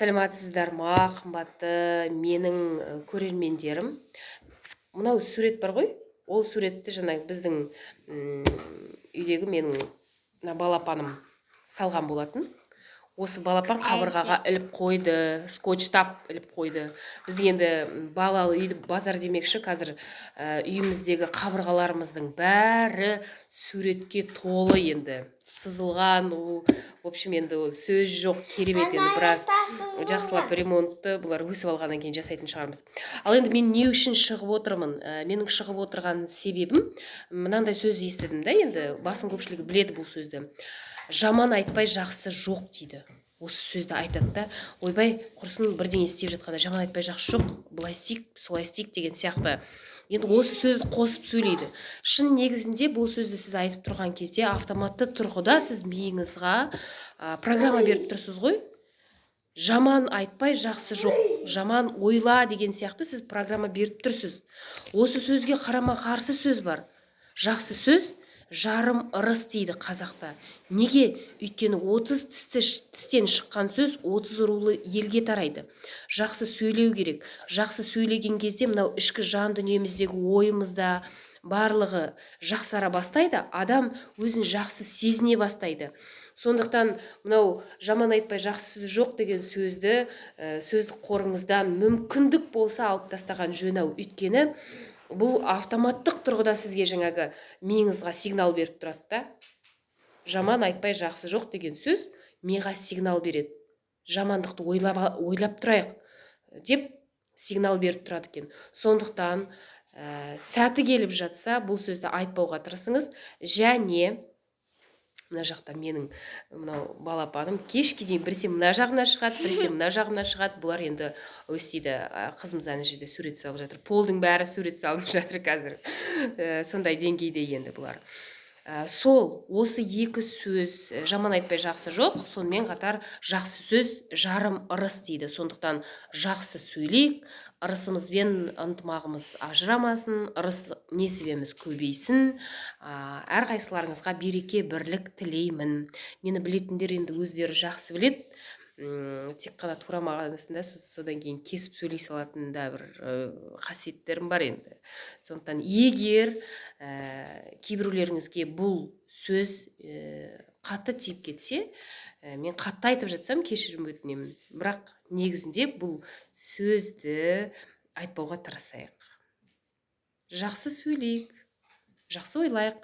Сәлеметсіздер ма, қымбатты менің көрермендерім? Мынау сурет бар ғой, ол суретті жаңа біздің үйдегі менің мына балапаным салған болатын. Осы балапан қабырғаға іліп қойды, скотчтап іліп қойды. Біз енді балалы үйді базар демекші, қазір үйіміздегі қабырғаларымыздың бәрі суретке толы енді, сызылған. В общем, енді ол сөз жоқ, керемет. Енді біраз жақсылап ремонтты бұлар өсіп алғаннан кейін жасайтын шығармыз. Ал енді мен не үшін шығып отырмын? Менің шығып отырған себебім мынандай сөз естідім да. Енді басым көпшілігі біледі бұл сөзді: «Жаман айтпай, жақсы жоқ», – дейді. Осы сөзді айтады да, ойбай, құрсын, бірдеңе істеп жатқанда «Жаман айтпай, жақсы жоқ, былай істейік, солай істейік» деген сияқты. Енді осы сөзді қосып сөйлейді. Шын негізінде бұл сөзді сіз айтып тұрған кезде автоматты тұрғыда сіз миыңызға программа беріп тұрсыз ғой. Жаман айтпай, жақсы жоқ, жаман ойла деген сияқты сіз программа беріп тұрсыз. Осы сөзге қарама қарсы сөз бар: «Жақсы сөз – жарым ырыс» дейді қазақта. Неге? Өйткені 30 тісті тістен шыққан сөз 30 рулы елге тарайды. Жақсы сөйлеу керек. Жақсы сөйлеген кезде мынау ішкі жан дүниеміздегі ойымызда барлығы жақсара бастайды, адам өзін жақсы сезіне бастайды. Сондықтан мынау «Жаман айтпай, жақсы сөз жоқ» деген сөзді сөздік қорыңыздан мүмкіндік болса алып тастаған жөн ау. Өйткені бұл автоматтық тұрғыда сізге жаңағы миыңызға сигнал беріп тұрады да. «Жаман айтпай, жақсы жоқ» деген сөз миға сигнал береді: жамандықты ойлап, ойлап тұрайық деп сигнал беріп тұрады екен. Сондықтан сәті келіп жатса, бұл сөзді айтпауға тырысыңыз. Және мына жақта менің мынау балапаным кешке дейін біресе мына жағына шығады, біресе мына жағына шығады. Бұлар енді өстейді. Қызымыз ана жерде сурет салып жатыр, полдың бәрі сурет салынып жатыр қазір. Сондай деңгейде енді бұлар. Сол осы екі сөз: жаман айтпай, жақсы жоқ, сонымен қатар «Жақсы сөз – жарым ырыс» дейді. Сондықтан жақсы сөйлейік, ырысымыз бен ынтымағымыз ажырамасын, ырыс несібеміз көбейсін. Әрқайсыларыңызға береке, бірлік тілеймін. Мені білетіндер енді өздері жақсы біледі, тек қана тура мағынасында, содан кейін кесіп сөйлей салатын да бір қасиеттерім бар енді. Сондықтан егер кейбіреулеріңізге бұл сөз қатты тиіп кетсе, мен қатты айтып жатсам, кешірім өтінемін. Бірақ негізінде бұл сөзді айтпауға тырысайық, жақсы сөйлейік, жақсы ойлайық.